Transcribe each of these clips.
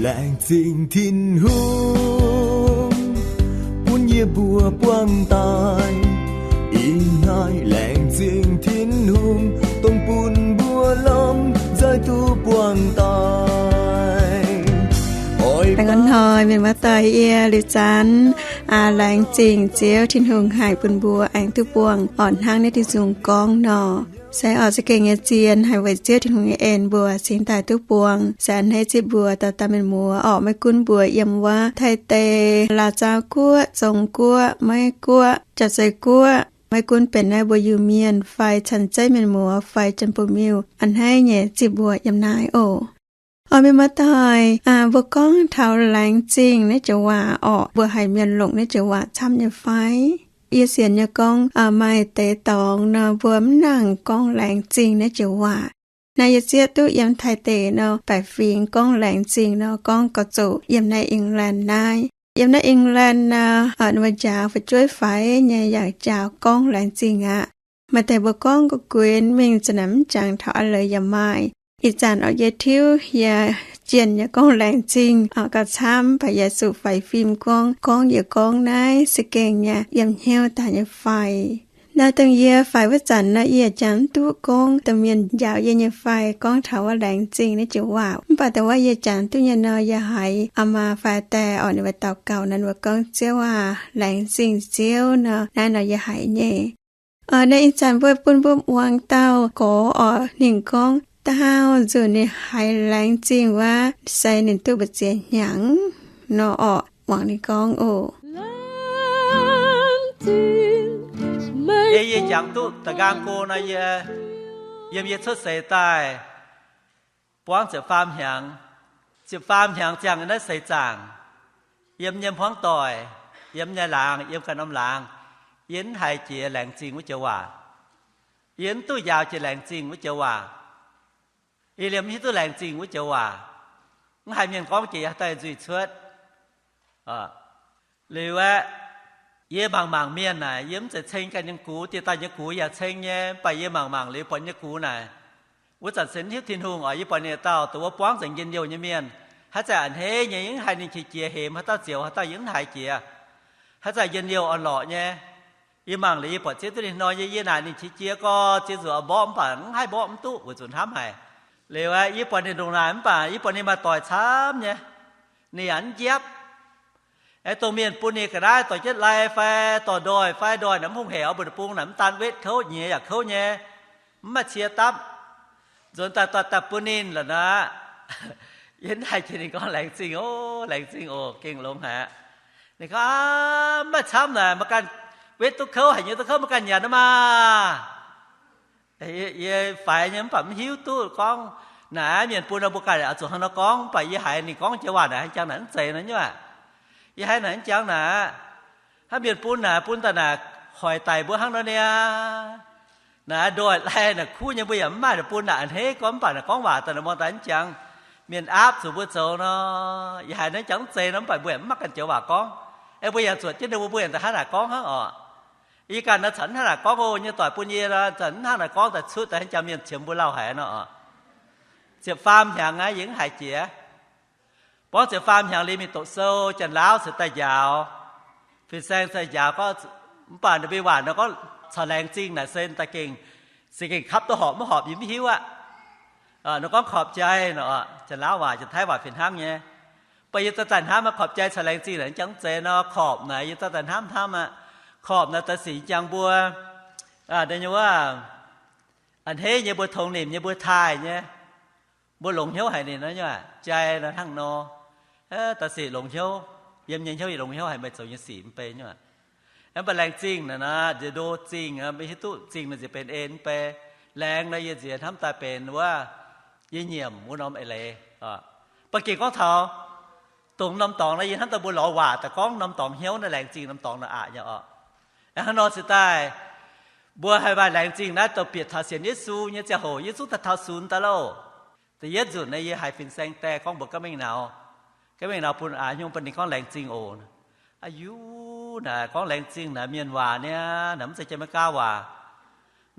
Laengz zingh Tin-Hungh bun yie mbuo buangh daaih. Ih hnoi laengz zingh Tin-Hungh, dongh bun mbuo lomh nzoih duqv buangh daaih. Oix hnoi mienh muoz-doic, yie Liuz Zanx laengz zingh Ziouv Tin-Hungh haic bun mbuo aengx duqv buangh orqc hnangv naaiv Tin-Hungh gorngv nor. Se oix za'gengh nyei zien haic weic Ziouv Tin-Hungh nyei en mbuo cingx daaih duqv buangh. Se a'hneiv zipv mbuo dauh dauh mienh muoz orqc, maiv gunv mbuo yiem wuov Taiv deic, Laauh Zaau Guoqv, Zong Guoqv, Meiv Guoqv, Jaa-Zei Guoqv, maiv gunv benx naaiv mbuo Iu-Mienh fai cien zeiv mienh muoz fai Janx-Bun-Miuh, a'hneiv nyei zipv mbuo yiem naaiv oc. Oix mienh muoz-doic, mbuo gorngv taux laengz zingh naaiv joux waac orqc, mbuo haiz mienh longc naaiv joux waac camv nyei fai? Yie sienx nyei gorngv maaih deix dorngx nor mbuo mv nangc gorngv laengz zingh naaiv joux waac. Naaiv yie zieqv duqv yiem Taiv deic nor baeqc fingx gorngv laengz zingh nor gorngv gauh zoqc yiem naaiv England naaiv. Yiem naaiv England nor, ninh mbuo njaaux fu'jueiv faix nyei yaac njaaux gorngv laengz zingh aqv. Maaih deix mbuo gorngv ga'guenx mingh za'naaic mv jangx taux a'leiz yaac maaih. Ih zanc oix yie tiuv yie jienh nyei gorngv laengz zingh gauh camv, mv baac yie zuqc faix fim gorngv, gorngv yie gorngv naaiv za'gengh nyei yiem hnyouv daaih nyei fai. Naaiv dongh yie faix wuov zanc nor, yie jangx mv duqv gorngv domh mienh njaaux yie nyei fai gorngv taux wuov laengz zingh naaiv joux waac. Mv baac dongh wuov yie jangx duqv nyei nor, yie haiz aa maa fai dae orqc, ninh mbuo daux gaux nor, ninh mbuo gorngv, Ziouv aah, laengz zingh Ziouv nor, naaiv nor yie haiz nyei. Naaiv ih zanc mbuo bun mbuo muangx dauh gorx orqc, ninh gorngv, daauh nzunc ninh haiz laengz zingh wuov se ninh duqv mbu'ziex hnyangx nor orqc, muangx ninh gorngv oc. Yie, yie jangx duqv da'nqaang go nor, yie, yiem yie cuotv seix daaih buangv ziepc faam hnyangx. Ziepc faam hnyangx ziangh yiem naaiv seix zaangc, yiem nyei hmuangv doic, yiem nyei laangz, yiem ganh norm laangz, yie mv haiz jiex laengz zingh wuov joux waac. Yie mv duqv njaaux jiex laengz zingh wuov joux waac. Yie liemh mv hiuv duqv laengz zingh wuov joux waac. Mv haiz mienh gorngv jiex yie haaix dauh nzuih cuotv. Liuz aeqv, yie mangc mangc mienh naaic, yie mv zeiz ceng ganh nyei gux, dieh dauh nyei gux yaac ceng nyei, mv baac yie mangc mangc liuz buatc nyei gux naaic, wuov zanc se mv hiuv Tin-Hungh oc, yie buatc ninh dauh dongh wuov buangv nzengc njien-youh nyei mienh, haaix zanc a'hneiv nyei yie mv haiz ninh qiex jiez hemx, haaix dauh zioux haaix dauh yie mv haiz jiex. Haaix zanc njien-youh orn-lorqc nyei. Yie mangc liuz yie buatc zieqv duqv ninh hnoi nyei, yie naaic ninh qiex jiez gorx, ziex nzuqc oix mborqv mv baac mv haih mborqv mv duqv, weic zuqc hnamv haic. Liuz aeqv, yie buatc ninh ndongc naaic mv baac yie buatc ninh maaih doic camv nyei, ninh yaac mv njiepv. Aeqv, dongh mienh bun ninh ga'naaiv dorh jienv lai fai dorh ndoih fai ndoih naaic mv hungh hec oix mbuo deic-bung naaic mv daan wetv kouv nyiex yaac kouv nyei, mv maaih cie dapv. Nzuonx daaih dorh daaih bun ninh lorqc nor, yie mv haih jiex ninh gorngv laengz zingh oc, laengz zingh oc, gengh longx haic. Ninh gorngv, mv maaih camv naaic, maiv ganh wetv duqv kouv haic nyei, duqv kouv maiv ganh nyanc aqv maah. Yie faix nyei mv baac mv hiuv duqv gorngv naaic mienh bun nor mbuo ganh oix zuqc hnangv nor gorngv, mv baac yie haiz ninh gorngv joux waac naaic hnangv jangx naaic mv zeiz nor nyei aqv. Yie haiz naaic hnangv jangx naaic, hnangv mienh bun naaic bun daaih naaic hoic daic mbuo hnangv nor niaa. Naaic ndoih lai naaic kuv nyei mbuo yaac mv maaih naaic bun naaic a'hneiv gorngv, mv baac naaic gorngv waac daaih naaic mong daaih mv jangx, mienh aapv zuqc mbuo zoux nor. Yie haiz hnangv jangx mv zeiz nor mv baac mbuo yaac mv mangc ganh joux waac gorngv. Aeqv, mbuo yaac zuotc jienv ninh mbuo, mbuo yaac daaih hnangv naaic gorngv hnangv orqc. Yie ganh nor caux hnangv naaic gorngv oc, nyei doic bun yie nor, caux hnangv naaic gorngv daaih cuotv daaih hnangv jangx mienh qiemx mbuo lauh haic nor orqc. Ziepc faam hnyangx aqv, yie mv haiz jiex. Buangv ziepc faam hnyangx liuz mingh doqc sou, Janx-Laauv se daaih njaaux, fin-saeng daaih njaaux gorngv, mv baac ninh mbuo waac nor gorngv caux laengz zingh naaic se daaih gengh, se gengh kapv duqv horpc mv horpc yie mv hiuv aqv. Nor gorngv ขอบใจ nor, Janx-Laauv waac, Janx-Taiv waac fih hnangv nyei. Mv baac yie daaih daaih hnamv aqv, ขอบใจ caux laengz zingh naaic jangx mv zeiz nor, ขอบ naaic yie daaih daaih hnamv hnamv aqv. ขอบ naaic daaih sic jangx mbuo, da'nyeic wuov, a'hneiv nyei mbuo tongx nimc nyei mbuo taaih nyei, mbuo longx hnyouv haic ninh nor nyei aqv. ใจ nor hnangv nor, daaih sic longx hnyouv, yiem nyei hnyouv yie longx hnyouv haic meih zoux nyei sic mv bei nyei aqv. Mv baac laengz zingh naaic nor, nziex ndo zingh, mv hiuv duqv zingh nor nziex benx en mv bei. Laengz nor yie nziex hnamv daaih benx wuov, yie nyiemc wuov norm eix leiz. Ba'gi gorngv taux dongh norm dorngx nor, yie hnamv daaih mbuo lorz waac daaih gorngv norm dorngx hnyouv naaiv laengz zingh norm dorngx naaic aqc nyei orqc. Hnangv nor cingx daaih, mbuo haih maaih laengz zingh naaiv dongh bieqc taux sienx Yesu nyei ziangh hoc yie zungv daaih taux sunx daaih loh. Da'yietv nzunc naaiv yie haiz fin-saeng die gorngv mbuox gaav mengh naux, gaav mengh naux bun aax nyungc bun ninh gorngv laengz zingh oc. Aa yuv, naaic gorngv laengz zingh naaic mienh waac niaa, naaic mv zeiz Janx-Meigaa waac.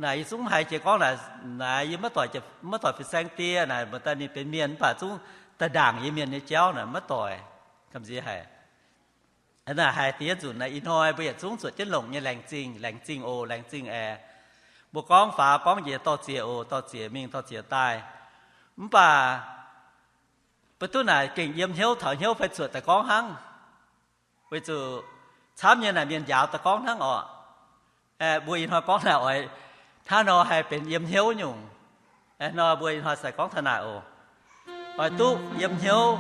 Naaic yie zungv mv haiz jiex gorngv naaic, naaic yie maiv doic, maiv doic fin-saeng die naaic, mv daaih ninh benx mienh mv baac zungv daaih ndaangc yie mienh nyei jauv naaic maiv doic. Gamh nziex haic. Naaic haiz diex nzunc naaic ih hnoi mbuo yietc zungv zuotc jienv longc nyei laengz zingh, laengz zingh oc, laengz zingh aeqv. Mbuo gorngv faaux gorngv njiec dorh ziec oc, dorh ziec mingh dorh ziec daaih. Mv baac mbuo duqv naaic gengh yiem hnyouv taux hnyouv fai zuotc daaih gorngv hnangv. Weic zuqc camv nyei naaic mienh njaaux daaih gorngv hnangv oc. Mbuo ih hnoi gorngv naaic oix hnangv nor haih benx yiem hnyouv nyungc. Nor mbuo ih hnoi se gorngv taux naaic oc. Oix duqv yiem hnyouv,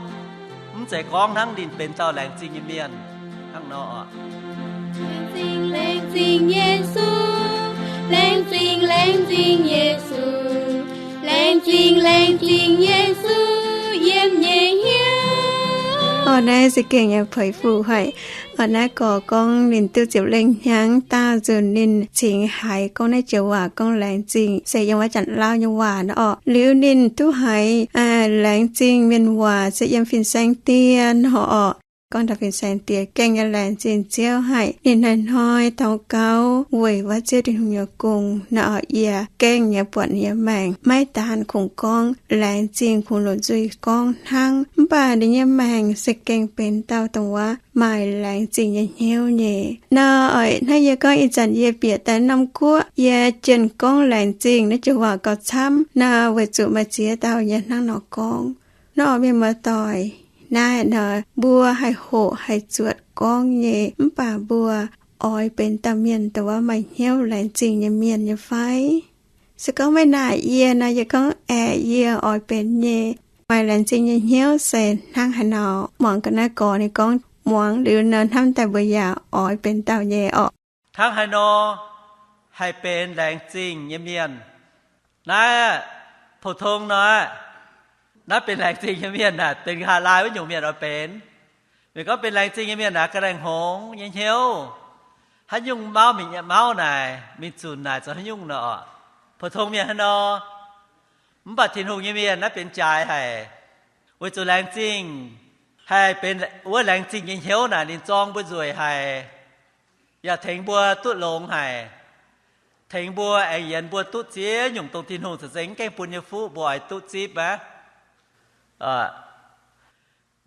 mv zeiz gorngv hnangv ninh benx dauh laengz zingh nyei mienh hnangv nor oc. Laengz zingh, laengz zingh Yesu, laengz zingh, laengz zingh Yesu, laengz zingh, laengz zingh Yesu, yiem nyei hnyouv. Orqv, naaiv za'gengh yaac puix fuqv haic. Orqv, naaiv gorx gorngv ninh duqv ziepc lengh hnyangx daauh nzunc ninh cingx haiz gorngv naaiv joux waac gorngv laengz zingh se yiem wuov Janx-Lauv nyei waac nor orqc. Liuz ninh duqv haiz laengz zingh mienh waac se yiem fin-saeng dien nor orqc. Gorngv taux fin-saeng diex gengh nyei laengz zingh Ziouv haic. Ninh hnoi-hnoi daux gaux weic wuov Ziouv Tin-Hungh nyei gong nor orqc. Yie gengh nyei buatc ninh nyei maengc maiv daan kungx gorngv laengz zingh, kungx longc nzuih gorngv hnangv, mv baac ninh nyei maengc se gengh benx dauh dongh wuov maaih laengz zingh nyei hnyouv nyei. Nor oix hnangv yie gorngv ih zanc yie bieqc daaih norm guoqv, yie jienh gorngv laengz zingh naaiv joux waac gauh camv nor, weic zuqc maaih ziex dauh nyei hnangv nor gorngv. Nor orqc, mienh muoz-doic, naaiv nor mbuo haih hoqc haih zuotc gorngv nyei, mv baac mbuo oix benx dauh mienh dongh wuov maaih hnyouv laengz zingh nyei mienh nyei fai? Se gorngv maiv naaic yie nor, yie gorngv aeqv, yie oix benx nyei. Maaih laengz zingh nyei hnyouv se hnangv haaix nor? Muangx ga'naaiv gorx ninh gorngv muangx liuz nor, hnamv daaih mbuo yaac oix benx dauh nyei orqc. Hnangv haaix nor haih benx laengz zingh nyei mienh? Naaiv pou-tong nor, naaiv benx laengz zingh nyei mienh naaic, benx nqa'haav laai wuov nyungc mienh oix benx. Mienh gorngv benx laengz zingh nyei mienh naaic, ga'naaiv hngongx nyei hnyouv, haaix nyungc mauv mingh mauv naaic, mingh zunc naaic zoux haaix nyungc nor orqc. Pou-tong mienh hnangv nor. Mv baac Tin-Hungh nyei mienh naaiv benx jaaix haic. Weic zuqc laengz zingh haih benx wuov laengz zingh nyei hnyouv naaic, ninh zorng mbuo nzueic haic, yaac tengx mbuo duqv longx haic, tengx mbuo aengx yienx mbuo duqv ziex nyungc dongh Tin-Hungh za'gengh mv gaengh bun nyei fuqv mbuo oix duqv zipv aqv.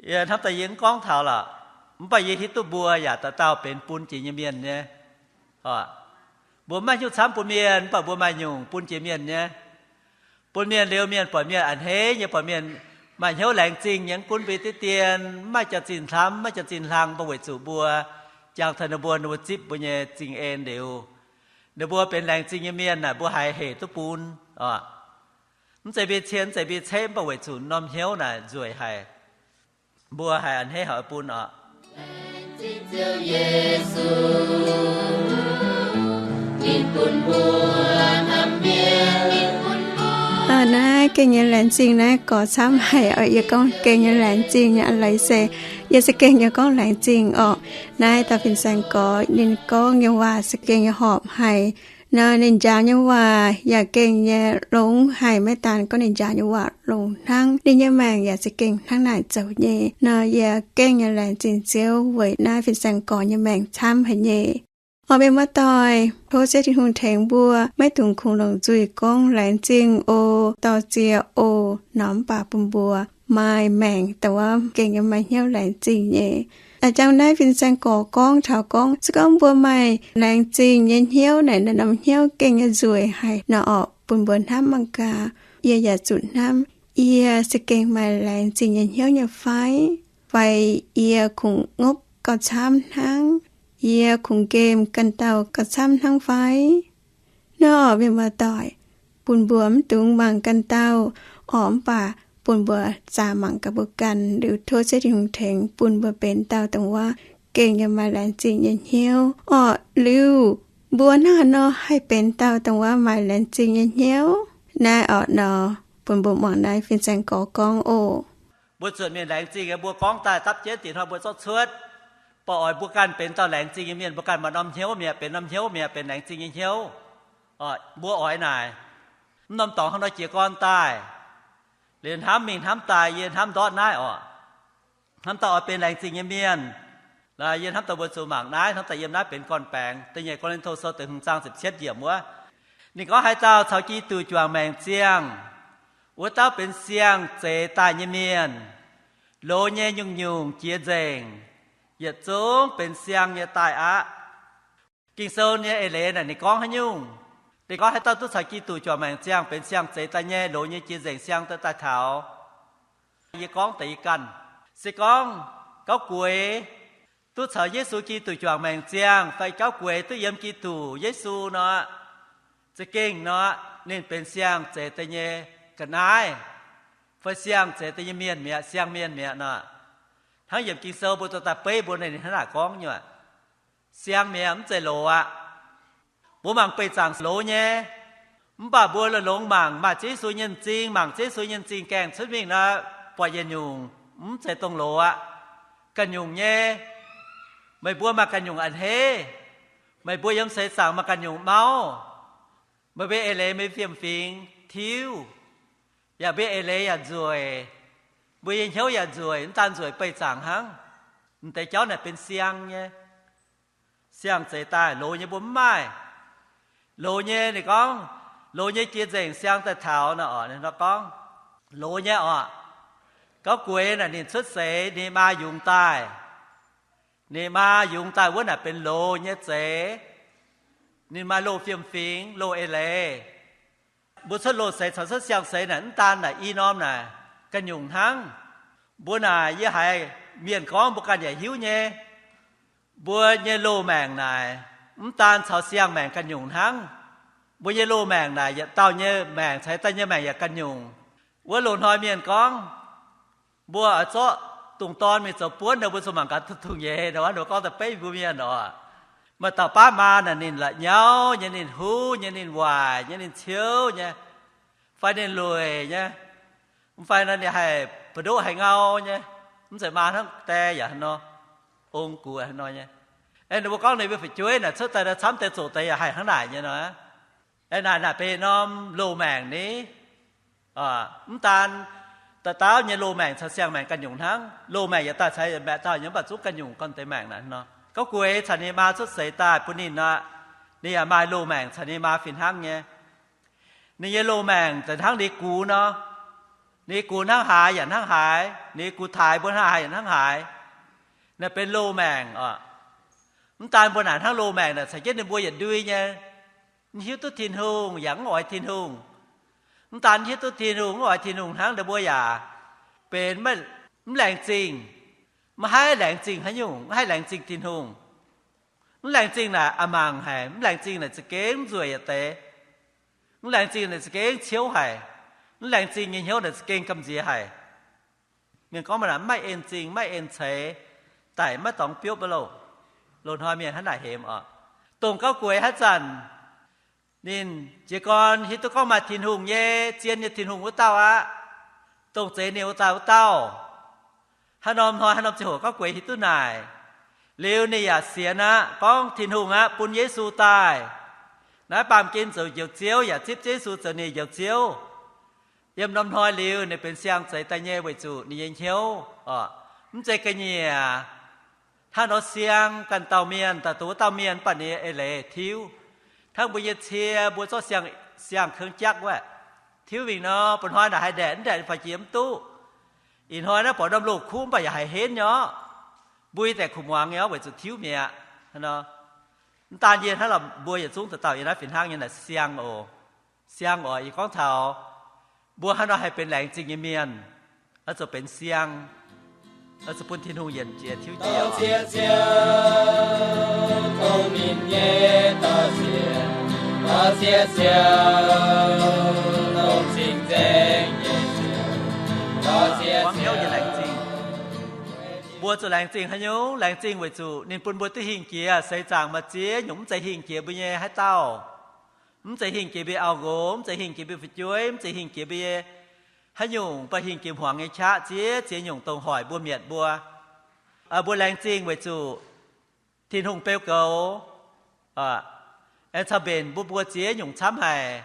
Yie hnamv daaih yie mv gorngv taux lorqc, mv baac yie hiuv duqv mbuo yaac dauh dauh benx bun jiex nyei mienh nyei. Mbuo mv maaih nyungc camv bun mienh, mv baac mbuo maaih nyungc bun jiex mienh nyei. Bun mienh liuz, mienh buatc mienh a'hneiv nyei, buatc mienh maaih hnyouv laengz zingh nyei, mv gunv mbuo diqv dien mv maaih jaax-zinh hlamv, mv maaih jaax-zinh hlang, mv baac weic zuqc mbuo jangx taux ninh mbuo, ninh mbuo zipv mbuo nyei zingh en liuz, ninh mbuo benx laengz zingh nyei mienh naaic, mbuo haiz hec duqv bun oc. Mv zeiz mbiei cien, mv zeiz mbiei ceqv, mv baac weic zuqc norm hnyouv naaic nzueic haic, mbuo haiz a'hneiv haic oix bun oc. Naaiv gengh nyei laengz zingh naaiv gorx camv haic oc. Yie gorngv gengh nyei laengz zingh nyei a'leiz se yie se gengh nyei gorngv laengz zingh orqc. Naaiv dauh fin-saeng gorx ninh gorngv nyei waac se gengh nyei horpc haic. Nor ninh njaaux nyei waac yaac gengh nyei longx haic. Maiv daan gorngv ninh njaaux nyei waac longx hnangv, ninh nyei maengc yaac se gengh hnangv naaic zoux nyei. Nor yie gengh nyei laengz zingh Ziouv weic naaiv fin-saeng gorx nyei maengc camv haic nyei. Orqc, mienh muoz-doic, tov Ziouv Tin-Hungh tengx mbuo maiv dungx kungx longc nzuih gorngv laengz zingh oc, dorh ziex oc nor, mv baac bun mbuo maaih maengc dongh wuov gengh nyei maaih hnyouv laengz zingh nyei. A'jang naaiv fin-saeng gorx gorngv taux gorngv, se gorngv mbuo maaih laengz zingh nyei hnyouv naaic, naaiv norm hnyouv gengh nyei nzueic haic nor orqc, bun mbuo hnamv mangc gaax, yie yaac zuqc hnamv, yie se gengh maaih laengz zingh nyei hnyouv nyei fai? Fai yie kungx ngopv gauh camv hnangv? Yie kungx nqemh ganh dauh gauh camv hnangv fai? Nor orqc, mienh muoz-doic, bun mbuo mv dungx mangc ganh dauh orqc, mv baac bun mbuo zaah mangc gaax mbuo ganh liuz, tov Ziouv Tin-Hungh tengx bun mbuo benx dauh dongh wuov gengh nyei maaih laengz zingh nyei hnyouv orqc. Liuz mbuo hnangv haaix nor haih benx dauh dongh wuov maaih laengz zingh nyei hnyouv? Naaiv orqc nor, bun mbuo muangx naaiv fin-saeng gorx gorngv oc. Mbuo zuotc mienh laengz zingh, mbuo gorngv daaih dapv jienv diex hnoi mbuo zorqv cuotv. Mv baac oix mbuo ganh benx dauh laengz zingh nyei mienh, mbuo ganh maaih norm hnyouv mi'aqv, benx norm hnyouv mi'aqv, benx laengz zingh nyei hnyouv. Mbuo oix naaic, mv norm dorngx hnangv nor jiez gorn daaih, liuz hnamv mingh hnamv daaih, yie hnamv ndortv naaiv orqc. Hnamv daaih oix benx laengz zingh nyei mienh. Yie hnamv daaih mbuo zuqc mangc naaiv, hnamv daaih yiem naaiv benx gorn-baengx. Da'nyeic Ko^lin^to Sou da'hmz zaang ziepc cietv yiemc wuov, ninh gorngv, haaix dauh caux Giduc juangc maengc ziangh, wuov dauh benx siang-zeix daaih nyei mienh. Loz nyei nyungc-nyungc jiex nzengc, yietc zungv benx siang nyei daaih aqv. Ging-Sou nyei eix leiz naaic ninh gorngv haaix nyungc? Ninh gorngv haaix dauh duqv caux Giduc juangc maengc ziangh benx siang-zeix daaih nyei, loz nyei jiex nzengc, siang daaih daaih taux. Yie gorngv deix yie ganh. Se gorngv gauv gueix duqv caux Yesu Giduc juangc maengc ziangh fai gauv gueix duqv yiem Giduc Yesu nor, za'gengh nor, ninh benx siang-zeix daaih nyei ga'naaiv, fai siang-zeix daaih nyei mienh mi'aqv, siang-mienh mi'aqv nor. Hnangv yiemc Ging-Sou mbuo dorh daaih beiv mbuo naaic ninh hnangv naaic gorngv nyei aqv. Siang mi'aqv, mv zeiz loz aqv. Mbuo mangc beih zaangc loz nyei, mv baac mbuo longx-longx mangc, maaih Ziouv Yesu nyei m'zing, mangc Ziouv Yesu nyei m'zing gaengh cuotv mingh nor, buatc yietc nyungc mv zeiz dongh loz aqv. Ganh nyungc nyei. Meih mbuo maaih ganh nyungc a'hneiv. Meih mbuo yiem seix zaangc maaih ganh nyungc mauv. Meih mbuo eix leiz, meih fiem-fingx tiuv, yaac mbuo eix leiz yaac nzueic, mbuo nyei hnyouv yaac nzueic, mv daan nzueic beih zaangc hnangv. M'deix jauv naaic benx siang nyei. Siang-zeix daaih, loz nyei mbuo mv maaih. Loz nyei ninh gorngv, loz nyei jiex nzengc, siang daaih taux nor, oc, ninh nor gorngv, loz nyei oc. Gauv gueix naaic ninh cuotv seix, ninh maa yungz daaih. Ninh maa yungz daaih wuov naaic benx loz nyei zeix. Ninh maaih loz fiem-fingx, loz eix leiz. Mbuo cuotv loz-seix caux cuotv siang-seix naaic mv daan naaic i norm naaic ganh nyungc hnangv. Mbuo naaic yie haiz mienh gorngv mbuo ganh yaac hiuv nyei. Mbuo nyei loz-maengc naaic mv daan caux siang-maengc ganh nyungc hnangv. Mbuo nyei loz-maengc naaic yietc dauh nyei maengc caux daaih nyei maengc yaac ganh nyungc. Wuov loz-hnoi mienh gorngv, mbuo oix zorqv dungz dorn mingh zoux buonv nor, mbuo zuqc mangc gaax duqv dungz nyei nor, gorngv daaih beiv mbuo mienh oc. Maaih dauh baav maa naaic ninh la'nyauv nyei, ninh huv nyei, ninh waaic nyei, ninh ciouv nyei, fai ninh lueic nyei, mv fai nor ninh haih mbu'ndoqv haih ngau nyei, mv zeiz maa hnangv die yaac haaix nor, ong gux haaix nor nyei. Aeqv, ninh mbuo gorngv ninh mbuo fu'jueiv naaic cuotv daaih nor camv deix zoqc deix yaac haih hnangv naaic nyei nor. Aeqv, naaic naaic benx norm loz-maengc ni. Mv daan da'dauv nyei loz-maengc caux siang-maengc ganh nyungc hnangv. Loz-maengc yietc dauh caux yietc dauh nyei mv baac zungv ganh nyungc gorn deix maengc naaic nor. Gauv gueix caux ninh maa cuotv seix daaih bun ninh aqv. Ninh yaac maaih loz-maengc caux ninh maa fih hnangv nyei. Ninh nyei loz-maengc za'hnangv ninh gux nor. Ninh gux hnangv haaix yaac hnangv haaix, ninh gux taaix mbuo hnangv haaix yaac hnangv haaix. Naaiv benx loz-maengc oc. Mv daan mbuo naaic hnangv loz-maengc naaic caux jienv ninh mbuo yietc ndui nyei, mv hiuv duqv Tin-Hungh yaac mv oix Tin-Hungh. Mv daan hiuv duqv Tin-Hungh mv oix Tin-Hungh hnangv, ninh mbuo yaac benx mv laengz zingh, maiv haih laengz zingh haaix nyungc, maiv haih laengz zingh Tin-Hungh. Mv laengz zingh naaic a'mangc haic, mv laengz zingh naaic za'gengh nzueic yietc deix. Mv laengz zingh naaic za'gengh ciouv haic. Mv laengz zingh nyei hnyouv naaic za'gengh gamh nziex haic. Mienh gorngv mv maaih en zingh, maiv en ceix, daic maiv dorngx biopv loh. Loz-hnoi mienh hnangv naaic hemx oc. Dongh gauv gueix haaix zanc ninh jiez gorn hiuv duqv gorngv maaih Tin-Hungh nyei, zien nyei Tin-Hungh wuov dauh aqv. Dongh zeix ninh wuov dauh, wuov dauh. Haaix norm hnoi, haaix norm ziangh hoc gauv gueix hiuv duqv naaic, liuz ninh yaac sienx aqv, gorngv Tin-Hungh aqv bun Yesu daaih. Naaiv baamh gen zoux Njoux Ziouv yaac zipv Yesu zoux ninh Njoux Ziouv. Yiem norm hnoi liuz ninh benx siang-zeix daaih nyei weic zuqc ninh nyei hnyouv oc, mv zeiz ga'nyiec hnangv nor siang ganh dauh mienh, daaih dongh wuov dauh mienh, mv baac ninh nyei eix leiz tiuv hnangv mbuo nyei cie, mbuo zorqv siang, siang-keng jakv wuov, tiuv mingh nor, mba'hnoi naaic haih ndaeqc, mv ndaeqc faix jiex mv duqv. Ih hnoi naaiv borqc norm loz-kuv mv baac yaac haih henv nyei orqv. Mbui daeqc kuv muangx nyei orqv weic zuqc tiuv mi'aqv. Mv daan yie hnangv, mbuo yietc zungv dauh dauh yiem naaiv fih hnangv nyei naaic siang oc. Siang oc, yie gorngv taux mbuo haaix nor haih benx laengz zingh nyei mienh, oix zuqc benx siang, oix zuqc bun Tin-Hungh yienc jiex tiuv jiex. Mbuo zuqc laengz zingh haaix nyungc? Laengz zingh weic zuqc ninh bun mbuo duqv hingh jiex, seix zaangc maaih ziex nyungc mv zeiz hingh jiex mbuo nyei haaix dauh. Mv zeiz hingh jiex mbuo nyei auv-nqox, mv zeiz hingh jiex mbuo nyei fu'jueiv, mv zeiz hingh jiex mbuo nyei haaix nyungc, mv baac hingh jiex hmuangx nyei qaqv ziex ziex nyungc dongh hoic mbuo mietc mbuo. Mbuo laengz zingh weic zuqc Tin-Hungh beu goux, aengx caux mbenc mbuo, mbuo ziex nyungc camv haic.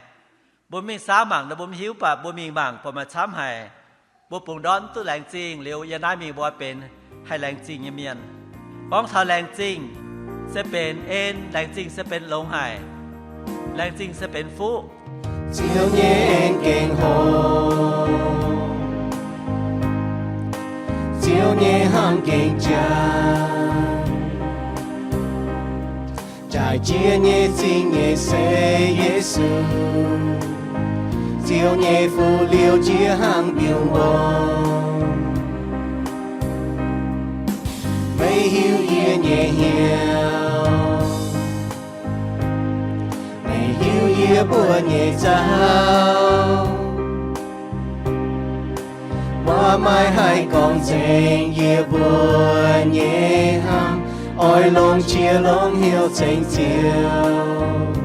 Mbuo mingh saauv mangc nor mbuo mv hiuv, mv baac mbuo mingh mangc buatc maaih camv haic. Mbuo bungx ndortv mv duqv laengz zingh liuz, yiem naaiv mingh mbuo benx haih laengz zingh nyei mienh. Gorngv taux laengz zingh se benx en, laengz zingh se benx longx haic, laengz zingh se benx fuqv. Ziouv nyei en gengh hlo, hnangv gengh jaa. Jaaix jiex nyei, zingh nyei se Yesu, ziouc nyei fuqv liouh jiex hnangv mbiungc mborng. Meih hiuv yie nyei hnyouv, meih hiuv yie mbuo nyei nzauh. Waac maiv haih gorngv nzengc yie mbuo nyei hnamv, oix longc qiex longc hnyouv ceng Ziouv.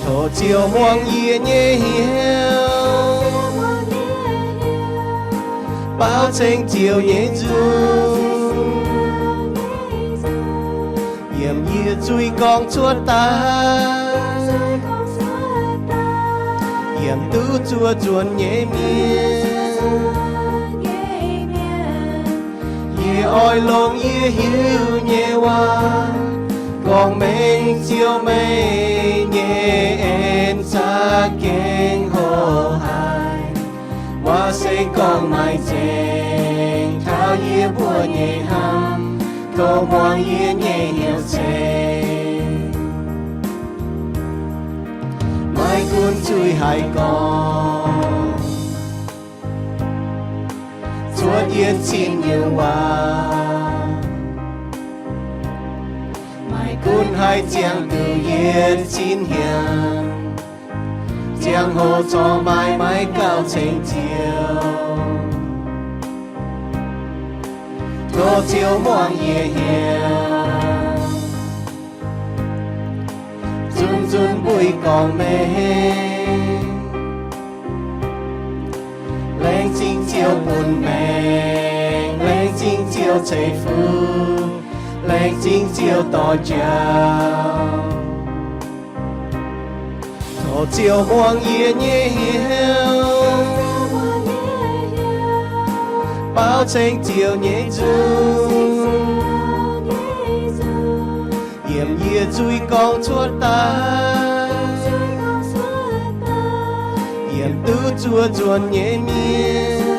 Tov Ziouv muangx yie nyei hnyouv, baaux ceng Ziouv nyei nzung. Yiem yie zuiz gorngv cuotv daaih, yiem duqv zuov nzuonx nyei mienh, yie oix longc yie hiuv nyei waac gorngv mengh Ziouv meih nyei en za'gengh hoqc haic. Waac se gorngv maaih nzengc taux yie mbuo nyei hnamv, tov muangx yie nyei hnyouv ceng. Maiv gunv zuiz haiz gorngv cuotv yietc cin nyei waac, maiv gunv haiz ziangh duqv yietc cin hnyangx, ziangh hoc corc maaih maiv gauh ceng Ziouv. Tov Ziouv muangx yie hnyouv, zunv zunv mbuo gorngv mengh, laengz zingh Ziouv bun maengc, laengz zingh Ziouv ceix fuqv, laengz zingh Ziouv dorh jauv. Tov Ziouv muangx yie nyei hnyouv, baaux ceng Ziouv nyei nzung. Yiem yie zuiz gorngv cuotv daaih, yiem duqv zuov nzuonx nyei mienh,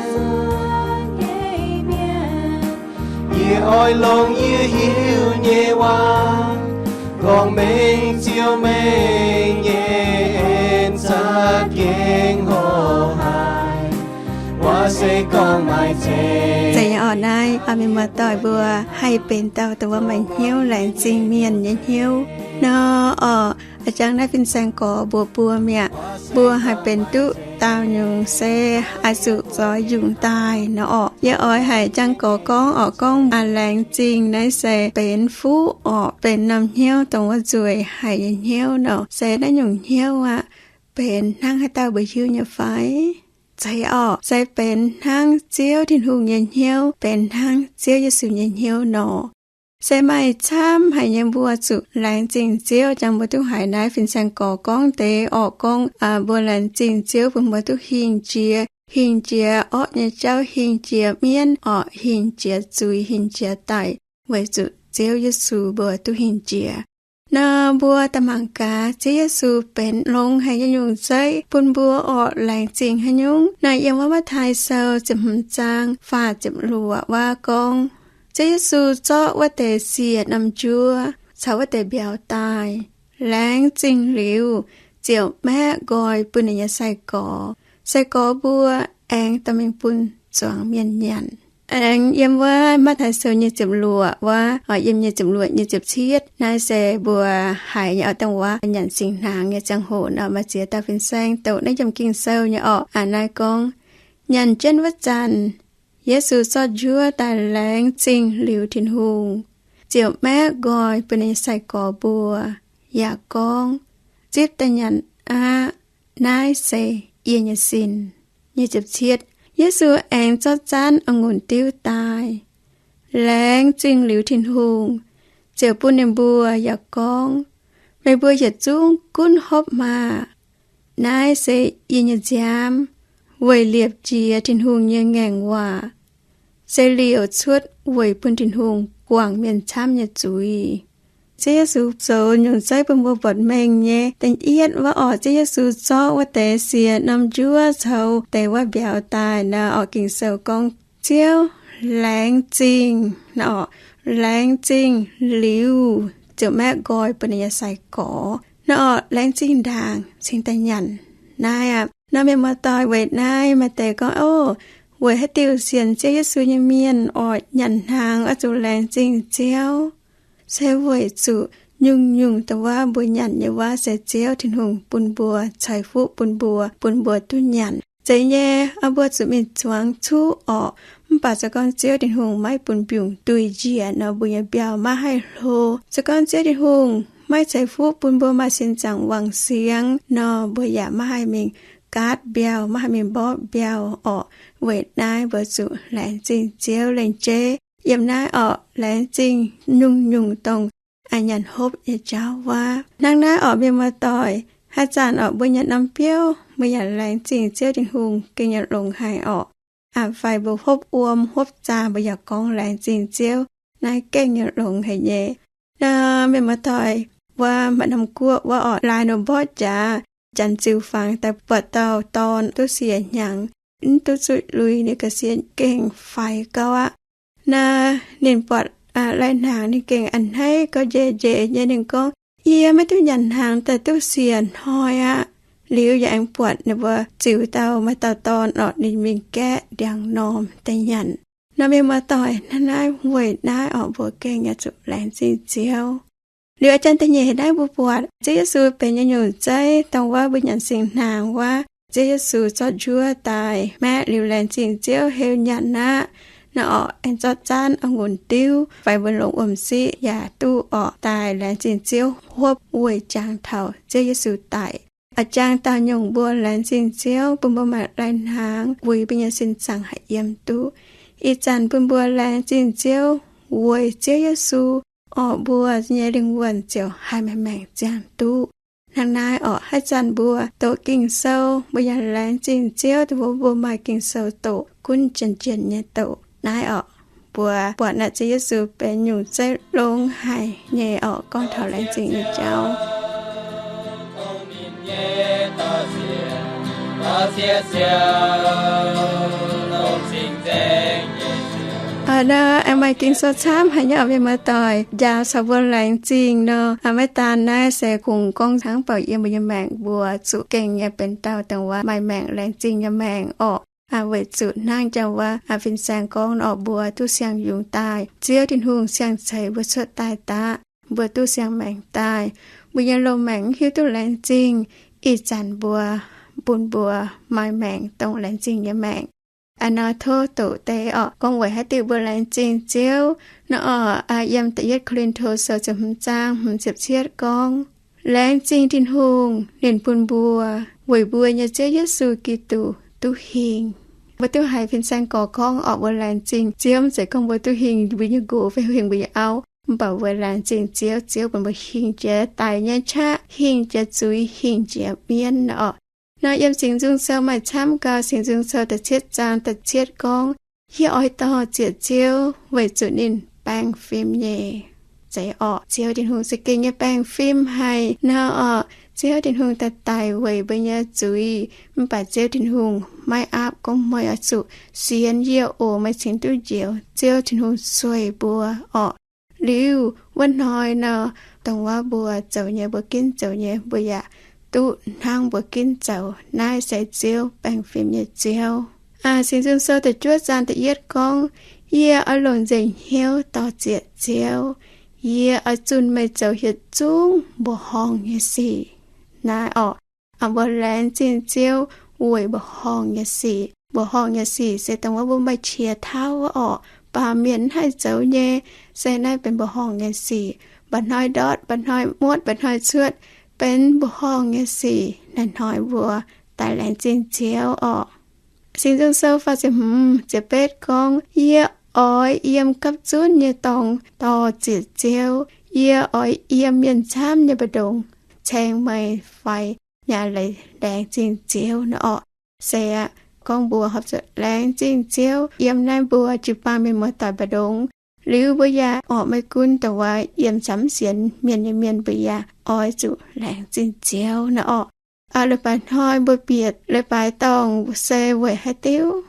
yie oix longc yie hiuv nyei waac gorngv mengh Ziouv meih nyei en za'gengh hoqc haic. Waac se gorngv maaih nzengc. Zeiz nyei orqc, naaiv mienh muoz-doic mbuo haih benx dauh dongh wuov maaih hnyouv laengz zingh mienh nyei hnyouv nor orqc. A'jangv naaiv fin-saeng gorx mbuox mbuo mi'aqv, mbuo haih benx duqv dauh nyungc se oix zuqc zoix yungz daaih nor orqc. Yie oix haiz jangx gorx gorngv orqc, gorngv laengz zingh naaiv se benx fuqv orqc, benx norm hnyouv dongh wuov nzueic haic nyei hnyouv nor. Se naaiv nyungc hnyouv aqv, benx hnangv haaix dauh mbuo hiuv nyei fai? Zeiz orqc, se benx hnangv Ziouv Tin-Hungh nyei hnyouv, benx hnangv Ziouv Yesu nyei hnyouv nor. Se maaih camv haic nyei mbuo zuqc laengz zingh Ziouv. Jangx mbuo duqv haiz naaiv fin-saeng gorx gorngv deix orqc, gorngv mbuo laengz zingh Ziouv bun mbuo duqv hingh jiex, hingh jiex orqv nyei jauv, hingh jiex mienv orqc, hingh jiex zuiz, hingh jiex daic, weic zuqc Ziouv Yesu mbuo duqv hingh jiex. Nor mbuo daaih mangc gaax Ziouv Yesu benx longx haic nyei nyungc zeiv bun mbuo orqc laengz zingh haaix nyungc. Naaiv yiem wuov Matv^taai Sou ziepc hmz zaang faah ziepc luoqc waac gorngv, Ziouv Yesu zorqv wuov deix siec norm njuov caux wuov deix mbiauz daaih, laengz zingh liuz, ziouc maeqv nqoi bun ninh nyei sai-gorx. Sai-gorx mbuo aengx dorh mingh bun zuangx mienh nyanc. Aengx yiem wuov Matv^taai Sou nyic ziepc luoqc waac, yiem nyic ziepc luoqc, nyic ziepc cietv, naaiv se mbuo haiz nyei oix dongh wuov nyanc singx hnaangx nyei ziangh hoc nor, maaih ziex dauh fin-saeng doqc naaiv yiem Ging-Sou nyei orqc. Aa, naaiv gorngv, nyanc jienv wuov zanc, Yesu zorqv njuov daaih laengz zingh liuz Tin-Hungh, ziouc maeqv nqoi bun ninh nyei sai-gorx mbuo, yaac gorngv, Zipv daaih nyanc aqv. Naaiv se yie nyei sin. Nyic ziepc cietv, Yesu aengx zorqv zanv a'ngunc diuv daaih, laengz zingh liuz Tin-Hungh, ziouc bun ninh mbuo yaac gorngv, Meih mbuo yietc zungv gunv hopv maah! Naaiv se yie nyei nziaamv, weic liepc jiez Tin-Hungh nyei ngaengc waac, se liouc cuotv weic bun Tin-Hungh guangc mienh camv nyei zuiz. Ziouv Yesu zoux nyungc zeiv bun mbuo buatc mengh nyei. Da'yietv wuov orqc, Ziouv Yesu zorqv wuov deix siec norm njuov caux deix wuov mbiauz daaih nor orqc, Ging-Sou gorngv Ziouv laengz zingh nor, laengz zingh liuz ziouc maeqv nqoi bun ninh nyei sai-gorx nor, laengz zingh ndaangc cingx daaih nyanc naaiv aqv. Nor mienh muoz-doic, weic naaiv maaih deix gorngv, Ov, weic haaix diuc sienx Ziouv Yesu nyei mienh oix nyanc hnaangx oix zuqc laengz zingh Ziouv? Se weic zuqc nyungc-nyungc dongh wuov mbuo nyanc nyei wuov se Ziouv Tin-Hungh bun mbuo, ceix fuqv bun mbuo, bun mbuo duqv nyanc. Zeiz nyei, mbuo zuqc mingh zuangx cuqv orqc. Mv baac se gorngv Ziouv Tin-Hungh maiv bun mbiungc duih njiec nor, mbuo nyei mbiauh maiv haih hlo. Se gorngv Ziouv Tin-Hungh maiv ceix fuqv bun mbuo maaih sin zaangc wangc siangx nor, mbuo yaac maiv haih mingh gaatv mbiauh, maiv haih mingh mborqv mbiauh orqc. Weic naaiv mbuo zuqc laengz zingh Ziouv lengc jeiv. Yiem naaiv orqc, laengz zingh nyungc-nyungc dongh a'nyanc hopv nyei jauv wuov. Hnangv naaiv orqc, mienh muoz-doic, haaix zanc orqc mbuo nyanc norm biouv, mbuo yaac laengz zingh Ziouv Tin-Hungh gengh nyei longx haic orqc. Aa, fai mbuo hopv wuom hopv zaah, mbuo yaac gorngv laengz zingh Ziouv, naaiv gengh nyei longx haic nyei. Nor mienh muoz-doic, wuov maaih norm guoqv wuov orqc, laaix nor mborqv jaax, Janx-Ziuh Fangx daaih buatc dauh dorn duqv siec hnyangx, mv duqv zuqc lui, ninh ga'sie gengh faix gauv aqv. Naaiv ninh buatc lai-hnaangx ninh gengh a'hneiv gauh njeih njeih nyei. Ninh gorngv, Yie maiv duqv nyanc hnaangx daaih duqv siec hnoi aqv. Liuz yaac aengx buatc ninh mbuo ziux dauh maaih dauh dorn orqc, ninh mingh gaeqv ndiangx-normh daaih nyanc. Nor mienh muoz-doic, hnangv naaiv weic naaiv orqc mbuo gengh yaac zuqc laengz zingh Ziouv. Liuz a'jang da'nyeic naaiv mbuo buatc Ziouv Yesu benx nyei nyungc zeiv, dongh wuov mbuo nyanc singx hnaangx wuov, Ziouv Yesu zorqv njuov daaih maeqv liuz laengz zingh Ziouv heuc nyanc aqv. Naaiv orqc aengx zorqv zaanv a'ngunc diuv fai mbuo longc wuom-siqv yaac duqv orqc daaih laengz zingh Ziouv hopv weic jangx taux Ziouv Yesu daic. A'jang daauh nyungc mbuo laengz zingh Ziouv bun mbuo maaih lai-hnaangx wuic mbuo nyei sin zaangc haih yiem duqv. Ih zanc bun mbuo laengz zingh Ziouv weic Ziouv Yesu orqc mbuo nyei lingh wuonh ziouc haih maaih maengc ziangh duqv. Hnangv naaiv orqc haaix zanc mbuo doqc Ging-Sou mbuo yaac laengz zingh Ziouv dongh wuov mbuo maaih Ging-Sou doqc gunv jienv jienv nyei doqc. Naaiv orqc mbuo buatc naaiv Ziouv Yesu benx nyungc zeiv longx haic nyei orqc gorngv taux laengz zingh nyei jauv. Naaiv aengx maaih Ging-Sou camv haic nyei orqc mienh muoz-doic, njaaux caux mbuo laengz zingh nor. Maiv daan naaiv se kungx gorngv hnangv bouc yiem mbuo nyei maengc mbuo zuqc gengh nyei benx dauh dongh wuov maaih maengc laengz zingh nyei maengc orqc. Weic zuqc hnangv jauv wuov fin-saeng gorngv orqc, mbuo duqv siang-yungz daaih, Ziouv Tin-Hungh siang-ceix mbuo cuotv daaih daqv, mbuo duqv siang-maengc daaih, mbuo nyei loz-maengc mv hiuv duqv laengz zingh. Ih zanc mbuo bun mbuo maaih maengc dongh laengz zingh nyei maengc. Aa, nor tov doqc deix orqc gorngv weic haaix diuc mbuo laengz zingh Ziouv nor orqc. Yiem da'yietv Ko^lin^to Sou ziepc hmz zaang hmz ziepc cietv gorngv, Laengz zingh Tin-Hungh ninh bun mbuo, weic mbuo nyei Ziouv Yesu Giduc duqv hingh. Mbuo duqv haiz fin-saeng gorx gorngv orqc mbuo laengz zingh Ziouv, mv zeiz gorngv mbuo duqv hingh mbuo nyei nqox fai hingh mbuo nyei auv. Mv baac mbuo laengz zingh Ziouv, Ziouv bun mbuo hingh jiex daic nyei qaqv, hingh jiex zuiz, hingh jiex mienv orqc. Nor yiem Singx Nzung Sou maaih camv gau. Singx Nzung Sou da'cietv zaang da'cietv gorngv, Yie oix dorh ziec Ziouv weic zuqc ninh baengh fim nyei. Zeiz orqc, Ziouv Tin-Hungh za'gengh nyei baengh fim haic nor orqc. Ziouv Tin-Hungh daaih daic weic mbuo nyei zuiz, mv baac Ziouv Tin-Hungh maiv aapv gorngv meih oix zuqc sienx yie oc, meih cingx duqv njoux. Ziouv Tin-Hungh sueih mbuo orqc. Liuz wuov hnoi nor, dongh wuov mbuo zoux nyei, mbuo ginv zoux nyei, mbuo yaac duqv hnangv mbuo ginv zoux. Naaiv se Ziouv baengh fim nyei Ziouv. Singx Nzung Sou da'juov zaang da'yietv gorngv, Yie oix longc nzengc hnyouv dorh ziec Ziouv. Yie oix zunh meih zoux yietc zungv mbuoqc horngh nyei sic. Naaiv orqc, mbuo laengz zingh Ziouv weic mbuoqc horngh nyei sic. Mbuoqc horngh nyei sic se dongh wuov mbuo maaih qiex tauv orqc, baamh mienh mv haih zoux nyei, se naaiv benx mbuoqc horngh nyei sic. Mba'hnoi ndortv, mba'hnoi muotv, mba'hnoi cuotv, benx mbuoqc horngh nyei sic. Naaiv hnoi mbuo daaih laengz zingh Ziouv orqc. Singx Nzung Sou faah ziepc hmz ziepc betv gorngv, Yie oix yiem gapv zunv nyei dorngx dorh ziec Ziouv. Yie oix yiem mienh camv nyei mbu'ndongx caeng meih fai yaac leiz laengz zingh Ziouv nor orqc. Se aqv, gorngv mbuo horpc zuqc laengz zingh Ziouv yiem naaiv mbuo jiu-baang mienh muoz-doic mbu'ndongx. Liuz mbuo yaac orqc maiv gunv dongh wuov yiem camv sienx mienh nyei mienh, mbuo yaac oix zuqc laengz zingh Ziouv nor orqc. Leiz-baaix hnoi mbuo bieqc leiz-baaix dorngh se weic haaix diuc?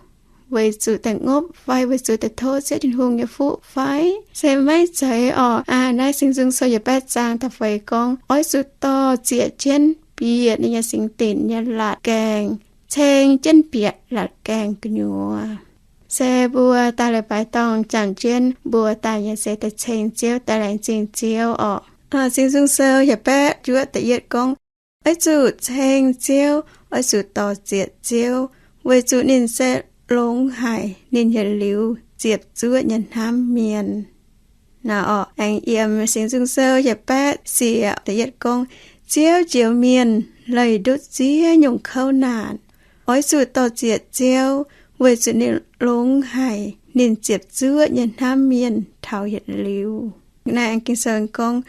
weic zuqc daaih ngopv fai weic zuqc daaih tov Ziouv Tin-Hungh nyei fuqv fai? Se maiv zeiz orqc. Aa, naaiv Singx Nzung Sou yietc baeqv zaang da'feix gorngv, oix zuqc dorh zieqc jienv bieqc ninh nyei singx dinc nyei laatc gaengh, ceng jienv bieqc laatc gaengh gu'nyuoz. Se mbuo daaih leiz-baaix dorngh jangx jienv mbuo daaih nyei se daaih ceng Ziouv, daaih laengz zingh Ziouv orqc. Singx Nzung Sou yietc baeqv juov da'yietv gorngv, oix zuqc ceng Ziouv, oix zuqc dorh zieqc Ziouv, weic zuqc ninh se longx haic, ninh yietc liuz ziepc zuoqv nyei hnamv mienh. Naaiv orqc, aengx yiem Singx Nzung Sou yietc baeqv siec da'yietv gorngv, Ziouv njoux mienh leih ndutv ziex nyungc kouv naanc. Oix zuqc dorh zieqc Ziouv, weic zuqc ninh longx haic, ninh ziepc zuoqv nyei hnamv mienh taux yietc liuz. Naaiv aengx Ging-Sou gorngv,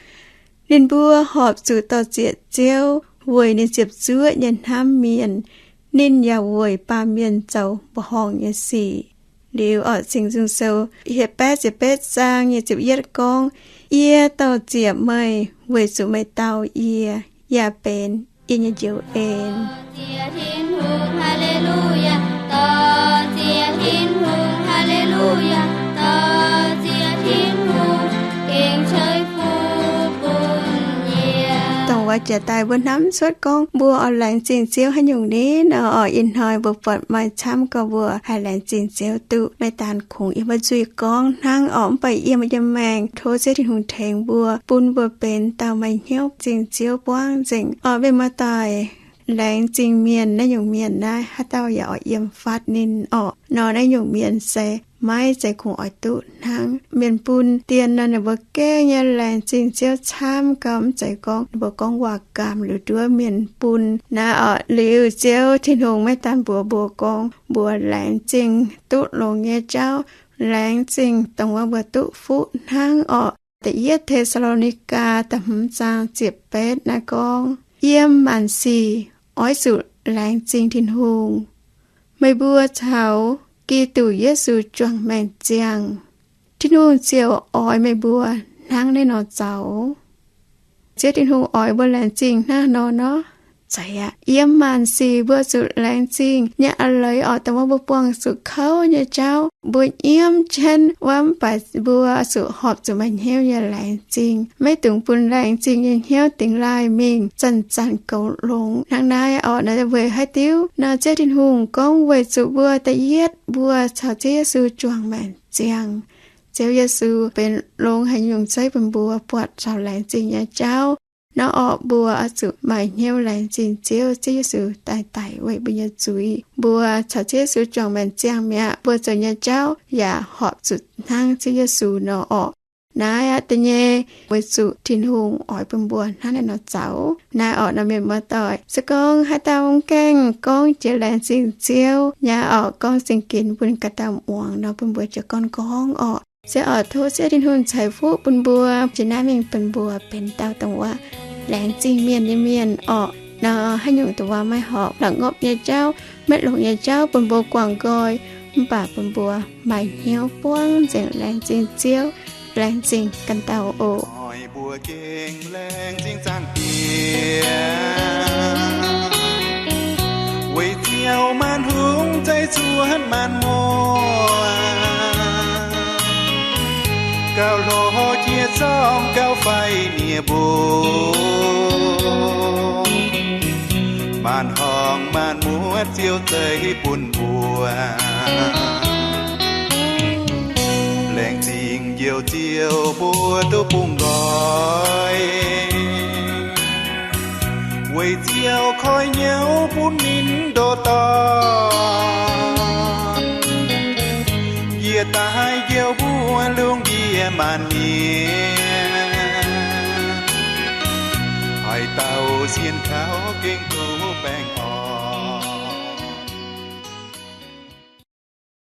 ninh mbuo horpc zuqc dorh zieqc Ziouv weic ninh ziepc zuoqv nyei hnamv mienh. Ninh yaac weic baamh mienh zoux mba'horngh nyei sic. Liuz orqc, Singx Nzung Sou yietc baeqv ziepc betv zaang nyei ziepc yietv gorngv, yie dorh zieqc meih weic zuqc meih dau yie, yaac benx yie nyei njoux en. Dongh wuov jiex daaih mbuo hnamv cuotv gorngv mbuo oix laengz zingh Ziouv haaix nyungc ni? Naaiv orqc, ih hnoi mbuo buatc maaih camv gorx mbuo haih laengz zingh Ziouv duqv. Maiv daan kungx yiem wuov nzuih gorngv hnangv orqc, mv baac yiem yiem maengc tov Ziouv Tin-Hungh tengx mbuo, bun mbuo benx dauh maaih hnyouv zingh Ziouv buangv nzengc orqc. Mienh muoz-doic, laengz zingh mienh naaiv nyungc mienh naaiv, haaix dauh yaac oix yiem fatv ninh orqc. Nor naaiv nyungc mienh se maiv zeiz kungx oix duqv hnangv. Mienh bun dien nor, ninh mbuo gengh nyei laengz zingh Ziouv camv gau, mv zeiz gorngv ninh mbuo gorngv waac-gaamh liuz nduov mienh bun. Naaiv orqc, liuz Ziouv Tin-Hungh maiv daan mbuox mbuo gorngv mbuo laengz zingh duqv longx nyei jauv, laengz zingh dongh wuov mbuo duqv fuqv hnangv orqc. Da'yietv Te^saa^lo^ni^gaa da'hmz zaang ziepc betv naaiv gorngv, yiem maanc sic oix zuqc laengz zingh Tin-Hungh. Meih mbuo caux Giduc Yesu juangc maengc ziangh, Tin-Hungh ziouc oix meih mbuo hnangv naaiv nor zoux. Ziouv Tin-Hungh oix mbuo laengz zingh hnangv nor nor? Zeiz aqv. Yiem maanc sic mbuo zuqc laengz zingh nyei a'leiz orqc, dongh wuov mbuo buangh zuqc kouv nyei jauv, mbuo nyiemv jienv wuov, mv baac mbuo zuqc horpc zuqc maaih hnyouv nyei laengz zingh. Maiv dungx bun laengz zingh nyei hnyouv dingx laaih mingh zanc-zanc goux longx hnangv naaiv orqc. Naaiv weic haaix diuc? Naaiv Ziouv Tin-Hungh gorngv weic zuqc mbuo da'yietv mbuo caux Ziouv Yesu juangc maengc ziangh. Ziouv Yesu benx longx haaix nyungc zeiv bun mbuo buatc caux laengz zingh nyei jauv. Nor orqc, mbuo oix zuqc maaih hnyouv laengz zingh Ziouv. Ziouv Yesu daaih daic weic mbuo nyei zuiz. Mbuo caux Ziouv Yesu juangc maengc ziangh mi'aqv, mbuo zoux nyei jauv yaac horpc zuqc hnangv Ziouv Yesu nor orqc. Naaiv aqv da'nyeic, weic zuqc Tin-Hungh oix bun mbuo hnangv naaiv nor zoux. Naaiv orqc, nor mienh muoz-doic, se gorngv haaix dauh mv gaengh gorngv jiex laengz zingh Ziouv nyei orqc, gorngv zingh ginx bun ga'dauh muangx nor, bun mbuo jiez gorn gorngv orqc. Se orqc, tov Ziouv Tin-Hungh ceix fuqv bun mbuo jiex naaiv mingh, bun mbuo benx dauh dongh wuov laengz zingh mienh nyei mienh orqc. Nor haaix nyungc dongh wuov maiv horpc, la'ngopv nyei jauv, maiv longx nyei jauv bun mbuo guangc nqoi, mv baac bun mbuo maaih hnyouv buangv nzengc laengz zingh Ziouv, laengz zingh ganh dauh oc. Mbuo gengh laengz zingh Zaangc Diex, weic Ziouv maanc hungh zeiv cuotv maanc muotc, gauh hlo jiex zorng gauh faix nie mbuo. Maanc horngh maanc muotc Ziouv zeiv bun mbuo, laengz zingh Njoux Ziouv mbuo duqv bungx nqoi. Weic Ziouv koi hnyouv bun ninh ndoh dorn, yie daaih njoux mbuo lungh ndiev maanc mienh. Haaix dauh sienx kaux gengh duqv baengh orn.